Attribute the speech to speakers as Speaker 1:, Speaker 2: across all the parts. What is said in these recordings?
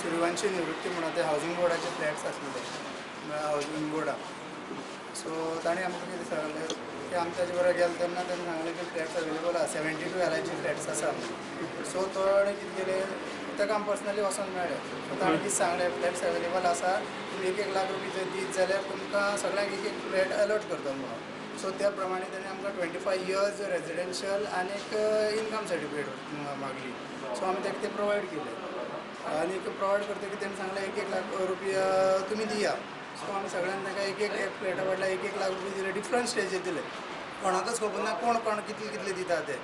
Speaker 1: सूर्यवंशी निवृत्ती म्हणून ते हावजींग बोर्डाचे फ्लॅट्स आसले हावजींग बोर्डाक. सो ताणें आमकां कितें सांगलें की आमी ताजे बरोबर गेले तेन्ना ताणें सांगलें की फ्लॅट्स अवेलेबल आसा 72 LIG flats आसा. सो ताणें कितें केलें ताका आमी पर्सनली वचोन मेळ्ळें. सो ताणें कितें सांगलें फ्लॅट्स अवेलेबल आसा तुमी 1-1 लाख रुपया जर दीत जाल्यार तुमकां सगळ्यांक 1-1 फ्लॅट अलॉट करता म्हणून. सो त्या प्रमाणे ताणें आमकां 25 इयर्स रेजिडेन्शियल आनी एक इनकम सर्टिफिकेट मागली. सो आमी ताका तें प्रोवायड केलें आनी प्रोवायड करतकीर तेणें सांगलें 1-1 लाख रुपया तुमी दिया. सो आमी सगळ्यांनी ताका 1-1 फ्लॅटा फाटल्यान 1-1 लाख रुपया दिले डिफरंट स्टेजीर दिले. कोणाकच खबर ना कोण कोण कितले कितले दिता ते.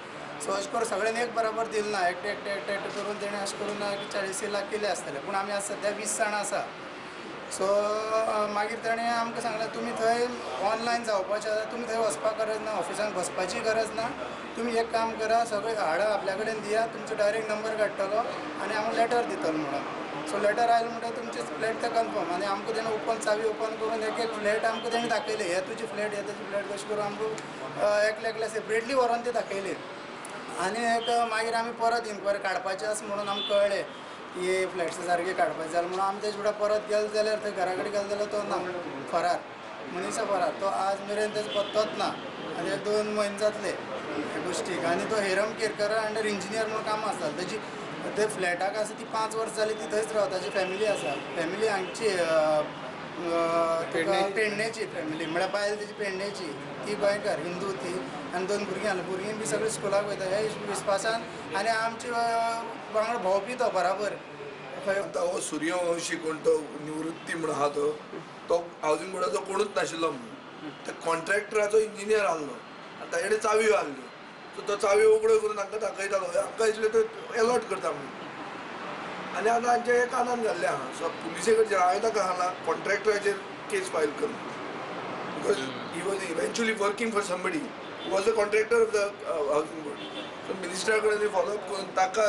Speaker 1: सो अशें करून सगळ्यांनी एक बराबर दिलें ना, एकटे एकटे एकटे एकटे करून तेणें अशें करून 40 लाख केले आसतले. पूण आमी आज सद्या 20 जाणां आसा. सो मागीर ताणें आमकां सांगलें तुमी थंय ऑनलायन जावपाचें आसा, तुमी थंय वचपाक गरज ना, ऑफिसान बसपाची गरज ना, तुमी एक काम करा सगळें हाडा आपल्या कडेन दिया, तुमचो डायरेक्ट नंबर काडटलो आनी आमकां लेटर दितलो म्हणून. सो लेटर आयलें म्हणटकीर तुमचें फ्लॅट तें कन्फर्म. आनी आमकां तेणें ओपन चावी ओपन करून 1-1 फ्लॅट आमकां तेणें दाखयलें, हे तुजी फ्लॅट हे तुजी फ्लॅट कशें करून आमकां एकले एकले सेपरेटली व्हरोन ते दाखयले. आनी एक मागीर आमी परत इन्क्वायरी काडपाचें आसा म्हणून आमकां कळ्ळें की फ्लॅट्स सारके काडपाचे जाल्यार म्हणून आमी तेजे फुडें परत गेले जाल्यार थंय घरा कडेन गेले जाल्यार तो ना, फरार मनीस फरार, तो आज मेरेन तेजो पत्तोच ना. आनी 2 म्हयने जातले ह्या गोश्टीक. आनी तो हेरम केरकर अंडर इंजिनियर म्हणून काम आसता तेजी ते फ्लॅटाक आसा ती 5 वर्सां जाली ती थंयच रावता. ताजी फॅमिली आसा, फॅमिली हांगची पेडणेची फॅमिली म्हळ्यार बायल तेजी पेडणेची, ती गोंयकार हिंदू ती, आनी 2 भुरगीं आसलीं, भुरगीं बी सगळीं स्कुलाक वयता ह्या विस्वासान. आनी आमचे वांगडा भोंवपी तो बराबर.
Speaker 2: आतां हो सूर्यवंशी कोण तो निवृत्ती म्हणून आहा तो तो हावजींग बोर्डाचो कोणूच नाशिल्लो म्हणून त्या कॉन्ट्रॅक्टराचो इंजिनियर आहलो आनी ताजे कडेन चावयो आहल्यो. सो तो चावयो उगड्यो करून तांकां दाखयतालो, आमकां दिसलें तो एलॉट करता म्हणून. आनी आतां हांचे हे कानान घाल्लें आहा. सो पुलिसे कडच्यान हांवें ताका सांगलां कॉन्ट्रॅक्टराचेर केस फायल कर, because he was eventually working for somebody who was the contractor of the housing board. So मिनिस्टरा कडेन फॉलोअप करून ताका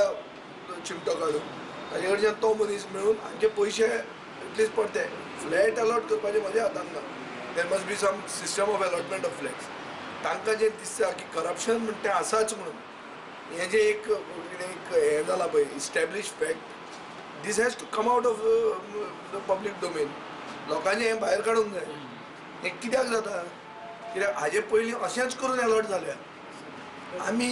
Speaker 2: चिमटो काडून ताजे कडच्यान तो मनीस मेळून हांचे पयशे एटलिस्ट परते फ्लॅट अलॉट करपाचें म्हज्या हातान ना. There must be some system of allotment of flats. तांकां जें दिसता की करप्शन म्हण तें आसाच म्हणून हें जें एक कितें एक हें जालां पळय establish fact, this has to come out of the public domain. लोकांचें हें भायर काडूंक जाय. हें कित्याक जाता कित्याक हाजे पयलीं अशेंच करून एलॉट जाल्या. आमी